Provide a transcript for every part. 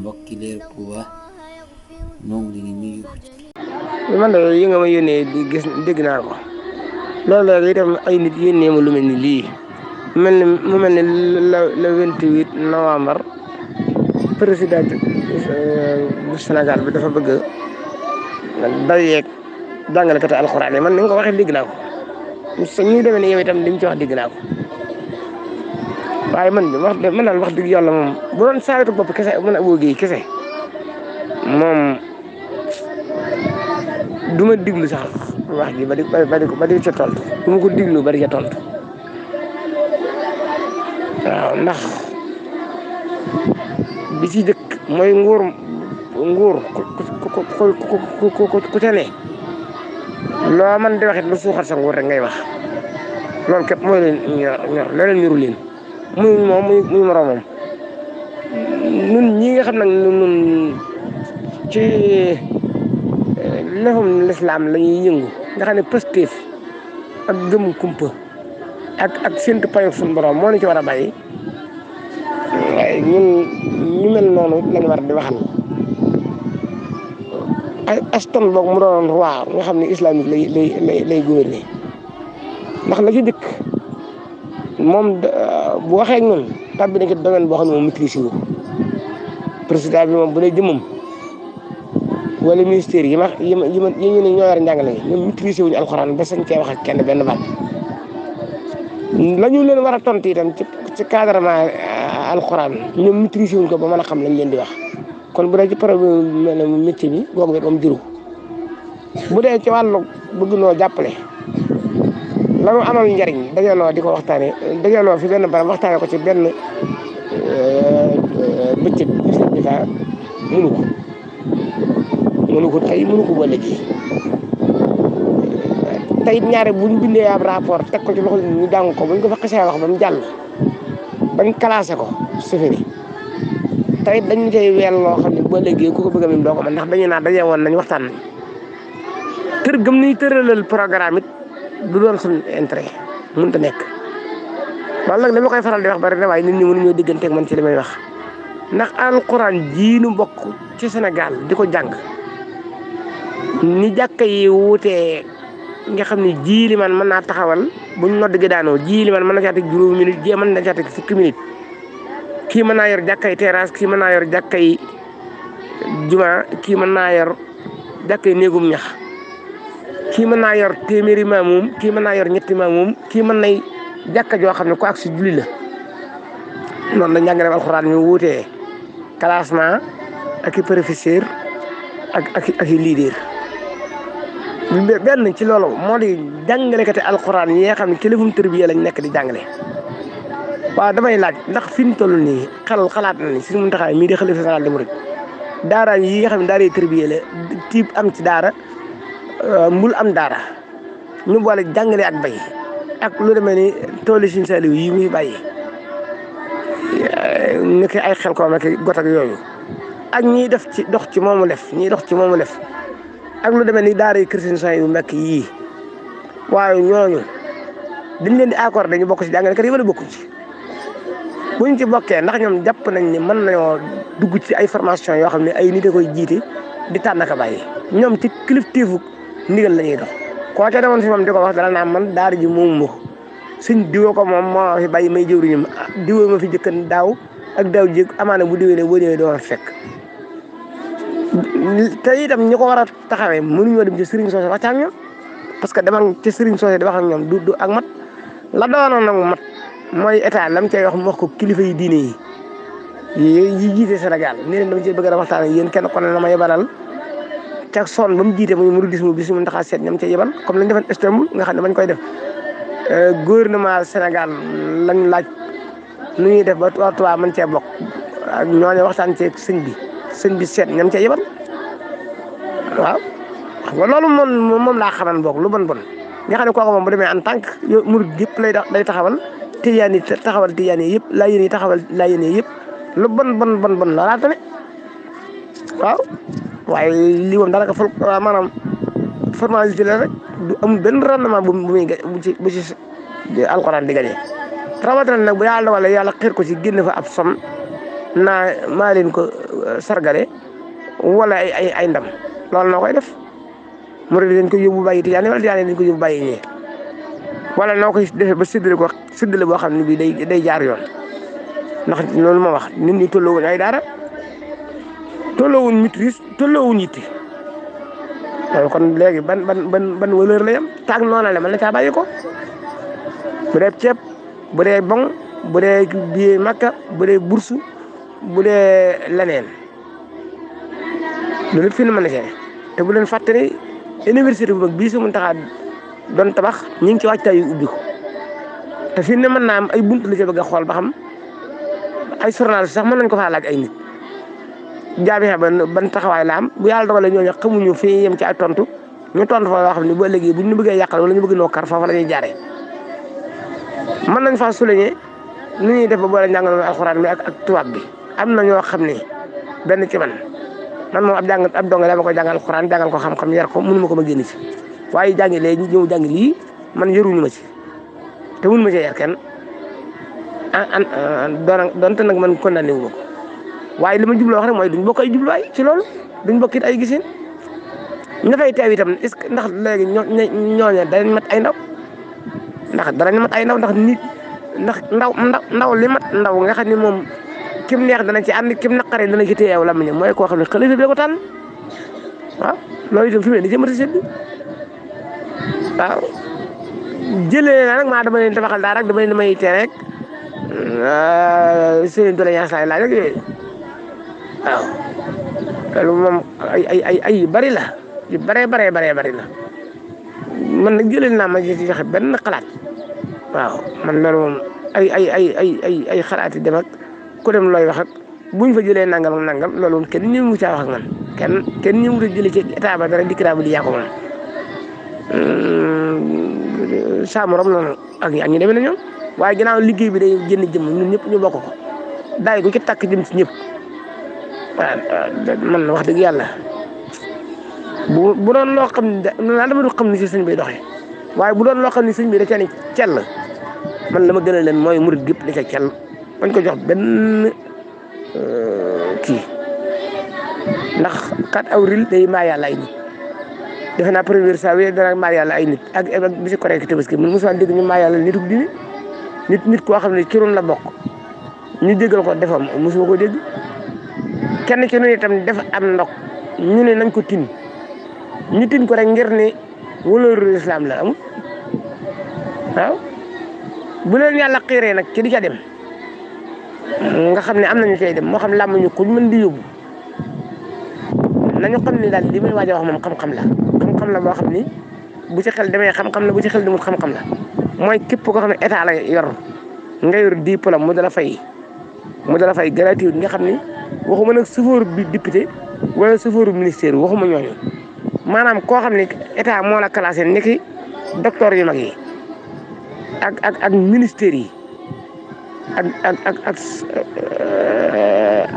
mbokki Leral-Touba ñoo ngi leen di nuyu. man de yi nga ma yónnee di gis dégg naa ko loolu léegi itam ay nit yónnee ma lu mel ni lii mu mel ni le 28 novembre président bu Sénégal bi dafa bëgg daw yeeg jàngalekati alxuraan yi man ni nga ko waxee dégg naa ko ñu demee ni yow itam li mu ci wax dégg naa ko waaye man daal wax dëgg yàlla moom bu doon saawitu bopp kese mën a wóogee kese moom du ma diglu sax wax ji ba di ca tontu du ma ko diglu ba di ca tontu waaw ndax bi ci dëkk mooy nguur ku ca ne loo man di waxit lu suuxat sa nguur rek ngay wax loolu képp mooy leen ñor leneen ñoru leen muy moom muy moroomam nun ñi nga xam nag nun ci lefum lislaam la ñuy yëngu nga xam ne Pastef ak gëm kumpa ak séntu payoog suñu borom moo ñu ci war a bàyyi waaye ñun ñu mel noonu lañu war di waxal ay Aston boog mu doon roi nga xam ne islamique lay gouverner ndax la ci dëkk moom bu waxee ak ñun tàbbi nañ ci domaine boo xam ne moom maîtrise wu président bi moom bu dee jëmmam wala ministère yi ñu ne ñoo yor njàngale yi ñoom maîtrise wuñu alxuraan ba sañ cee wax ak kenn benn baat la ñu leen war a tontu itam ci cadrement alxuraan ñoom maîtrise wuñ ko ba mën a xam lañ leen di wax kon bu dee ci problème mel ne métier bi googu rek am juru bu dee ci wàllu bëgg noo jàppale la mu amal njariñ dajaloo di ko waxtaanee dajaloo fi benn barab waxtaanee ko ci benn bëccëg bi taa mënu ko tey mënu ko ba léegi tey ñaare buñ bindee ab rapport teg ko ci loxo ñu jàng ko buñ ko fa xasee wax ba mu jàll bañ classé ko sufini tey dañu cay weel loo xam ne ba léegi ku ko bëgg a mim doo ko mën ndax dañu naan daje woon nañ waxtaan nañ gëm niy tëralal programme it du doon suñ intérêt mënut a nekk loolu nag dama koy faral di wax bari na waaye nit ñi mënuñoo digganteeg man ci li may wax ndax alxuraan jii nu bokk ci Sénégal di ko jàng ni jàkka yi wuutee nga xam ne ji li man mën naa taxawal buñ nodd gi daanoo ji li man mën na caa teg juróomi minute jii mën na caa teg fukki minute kii mën naa yor jàkkay terrasse kii mën naa yor jàkkay juma kii mën naa yor jàkkay néegum ñax kii mën naa yor téeméeri maamum kii mën naa yor ñetti maamum kii mën nay jàkka joo xam ne ko ak si julli la noonu la njàngaleem alxuraan ñu wuutee classement ak i professeur ak i leader benn ci loolu moo di jàngalekati alxuraan yi nga xam ne téléphone tërbiya lañ nekk di jàngale waaw damay laaj ndax fi ñu toll nii xalaat na ni Sëriñ Muntaxa mii di xalifa général des mourides daara yi nga xam ne daara yi tërbiya la tiib am ci daara mbul am daara ñu boole jàngale ak bay ak lu demee ni tooli Sëriñ Saaliw yi muy bàyyi nekk ay xel koom ak got ak yooyu ak ñiy def ci dox ci moomu lef ñiy dox ci moomu lef ak lu demee ni daara yi chrétien yu mekk yii waaye ñooñu dañ leen di accordé dañu bokk ci jàngalekat yi wala bokkuñ ci buñ ci bokkee ndax ñoom jàpp nañ ni mën nañoo dugg ci ay formation yoo xam ne ay nit a koy jiite di tànn ak a bàyyi ñoom ci kilifteefu ndigal la ñuy dox koo ca demoon fi moom di ko wax dara naa man daara ji moomu ma ko suñ diwoo ko moom moo fi bàyyi may jëwriñam diwoo ma fi jëkkan daaw ak daaw jéeg amaana bu déwénee boo ñëwee doo fekk te itam ñi ko war a taxawee mënuñoo dem ci sëriñ soose wax ak ñoom parce que demal ci sëriñ soose di wax ak ñoom du ak mat la doonoon nag mat mooy état lam cay wax mu wax ko kilifa yi diine yi jiite Sénégal nee leen dama cee bëgg a waxtaan ak yéen kenn ko ne na ma yebalal ca son ba mu jiite muy mouridisme bi suñu taxaa seet ñam ca yebal comme lañ defoon Istanbul nga xam ne bañ koy def gouvernement Sénégal lañ laaj nu ñuy def ba waa Tuubaa mën cee bokk ak ñooñu waxtaan ceeg sëñ bi seet ñam cee yebal waaw xam nga loolu moom laa xaman boog lu bon nga xam ne kooku moom bu demee en tant que yow murid yëpp day taxawal tijaan yi taxawal tijaan yi yëpp laayeen yi taxawal laayeen yi yëpp lu bon loolaa tamit waaw waaye lii moom daanaka maanaam formalité la rek du amul benn rendement bu ci alxuraan di gañe rawatina nag bu yàlla dogalee yàlla xeer ko ci génn fa ab som naa maa leen ko sargale wala ay ndam loolu noo koy def murid dañ ko yóbbu bàyyi tijaan wala tijaan dañ ko yóbbu bàyyi ñee wala noo koy defee ba séddale boo xam ne bii day jaar yoon ndax loolu ma wax nit ñi tolloowuñ ay daara tolloowuñ maîtrise tolloowuñ yitte loolu kon léegi ban valeur la yam taag noona la man la caa bàyyi ko bu dee ceeb bu dee bon bu dee billet Makka bu dee bourse bu dee leneen loolu fi mu mën a see te bu leen fàtte ne université bu mag bii su Muntaxa doon tabax ñu ngi ci waajtaay yu ubbi ko te fi ne mën naa am ay buntu la ca bëgg a xool ba xam ay journaliste sax mën nañ ko faa laaj ay nit jaabi ban taxawaay la am bu yàlla dogalee ñooñu xamuñu fi yem ci ay tontu ñu tontu fa yoo xam ne boo léegi bu ñu bëggee yàqal wala ñu bëgg noo kar foofa la ñuy jaaree mën nañ faa souligner nu ñuy def ba boole njàngale alxuraan bi ak tubaab bi am na ñoo xam ne benn ci man moom ab donga dama koy jàngal alxuraan jàngal ko xam-xam yar ko mënu ma ko ma génn ci waaye jàngi lee ñu ñëw jàngi lii man yaruñu ma ci te mënu ma cee yar kenn doonte nag man condamné wu ma ko waaye li ma jubloo wax rek mooy duñ bokk ay jubluwaay ci loolu duñ bokk it ay gisin ña fay teew itam est-ce que ndax léegi ñooñu danañ mat ay ndaw ndax danañ mat ay ndax nit ndax ndaw li mat ndaw nga xam ne moom kim neex dana ci ànd kim naqare dana ci téyew lamiñ mooy koo xam ne xalifa bi ko tànn waaw loolu itam fi mu ne di jëmati sedd waaw jëlee na nag maa dama leen tabaxal daal rek dama leen may tee rek seen doléance laay laaj rek yooyu waaw loolu moom ay yu bari la yu bari la man nag jëlee naa ma ci joxe benn xalaat waaw man loolu moom ay xalaat yi dem ak ku dem looy wax ak buñ fa jëlee nangam loolu kenn ñëw mu caa wax ak man kenn ñëw mu jëlee ci état ba dara dikk naa ba di yàqu man saa morom noonu ak ñu demee na ñoom waaye ginnaaw liggéey bi day génn jëm ñun ñëpp ñu bokk ko daay ko ci takk jëm ci ñëpp waaw man wax dëgg yàlla bu doon loo xam ne daal dama du xam ni si sëñ bi doxee waaye bu doon loo xam ne sëñ bi da ca ne cell man la ma gën a leen mooy murid gépp da ca cell bañ ko jox benn kii ndax kat aw ril day maa yàlla ay nit defe naa première saa wee dana maa yàlla ay nit ak bi si correct tabaski man mosuma dégg ñu maa yàlla nituk dini nit koo xam ne ci ron la bokk ñu déggal ko defam mosuma ko dégg kenn ci noonu itam def am ndox ñu ne nañ ko tin ñu tin ko rek ngir ne wóolóoru islam la amul waaw bu leen yàlla xiiree nag ci di ca dem nga xam ne am nañu cay dem moo xam làmm ñu kuñ mën di yóbbu nañu xam ne daal li may waaj a wax moom xam-xam la boo xam ni bu ci xel demee xam-xam la bu ci xel demul xam-xam la mooy képp koo xam ne état la yor nga yor diplôme mu dala fay gratuit nga xam ni waxuma nag chauffeur bi député wala chauffeur ministère waxuma ñooñu maanaam koo xam ne état moo la classé ni ki docteur yu mag yi ak ministère yi ak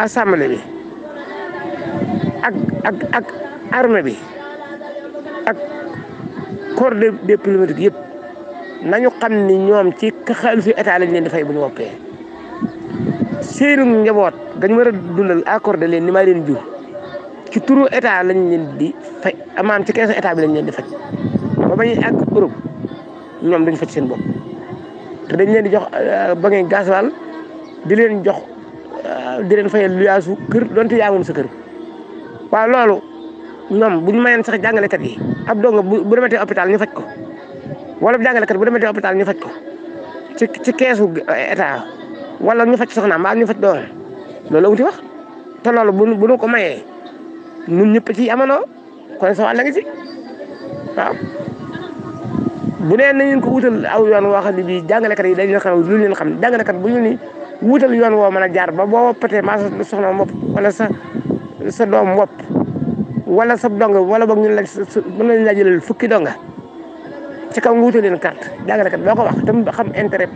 assemblée bi ak armée bi ak corps diplomatique yëpp nañu xam ni ñoom ci xaalisu état lañ leen di fay bu ñu woppee seenu njaboot dañ war a dundal accordé leen ni maa leen jur ci turu état lañ leen di fay amaam ci keesu état bi lañ leen di faj ba bañuy àgg Europe ñoom duñ faj seen bopp te dañ leen di jox ba ngay gasoil di leen jox di leen fayal luyaasu kër donte yaa moom sa kër waaw loolu ñoom bu ñu mayeen sax jàngalekat yi ab donga bu demetee hôpital ñu faj ko wala jàngalekat bu demetee hôpital ñu faj ko ci keesu état wala ñu faj soxnaam mbaa ñu faj doom loolu amuti wax te loolu bu nu ko mayee ñun ñëpp ci amanoo kon sa wàll nga ci waaw bu nee nañu ko wutal aw yoon woo xam ne bii jàngalekat yi dañ leen xam lu leen xam jàngalekat bu ñu ni wutal yoon woo mën a jaar ba boo woppatee maa sa soxna wopp wala sa doom wopp wala sa dong wala boog ñun la mën nañ laa jëlal fukki donga ci kaw nga wutal leen carte jàngalekat boo ko wax tam xam intérêt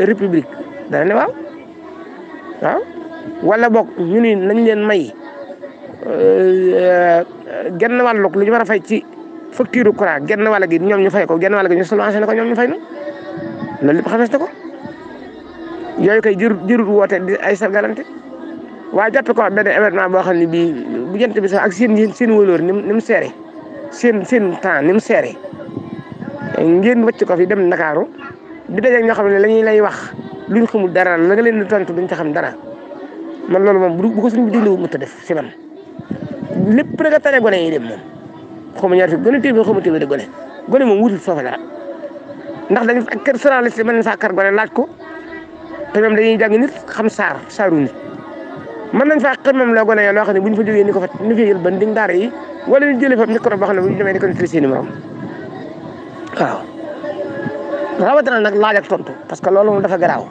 république dana ne waaw wala boog ñu ni nañ leen may genn wàllug lu ñu war a fay ci facture courant genn wàll gi ñoom ñu fay ko genn wàll gi ñu subventionné ko ñoom ñu fay no loolu lépp xamees na ko yooyu koy jërut woote di ay sargalante waaye jàppe ko benn événement boo xam ne bii bu jant bi sax ak seen wóolóor ni mu seere seen temps ni mu seere ngeen wàcc ko fi dem Ndakaaru di daje ñoo xam ne la ñuy lay wax luñ xamul dara la nga leen di tontu duñ ca xam dara man loolu moom bu ko suñ bi déglu mu ta def si man lépp rek a tane gone yi dem moom xaw ma ñaar fi gone téeméer xaw ma téeméer gone moom wutul foofa dara ndax dañu ak kër journaliste mën nañ faa kar gone laaj ko te ñoom dañuy jàng nit xam saaru nit mën nañ faa xamam loo gone yoo loo xam ne bu ñu fa jógee ni ko fa ni fi yël ban di daara yi wala ñu jëlee fa micro boo xam ne bu ñu demee di ko nettali seeni morom waaw rawatina nag laaj ak tontu parce que loolu moom dafa garaaw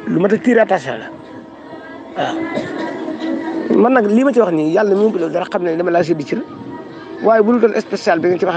lu mat a tirer attention la waaw man nag lii ma ci wax nii yàlla mi ngi dara xam ne dama laa séddi ci la waaye bu dul doon spécial bi nga ci wax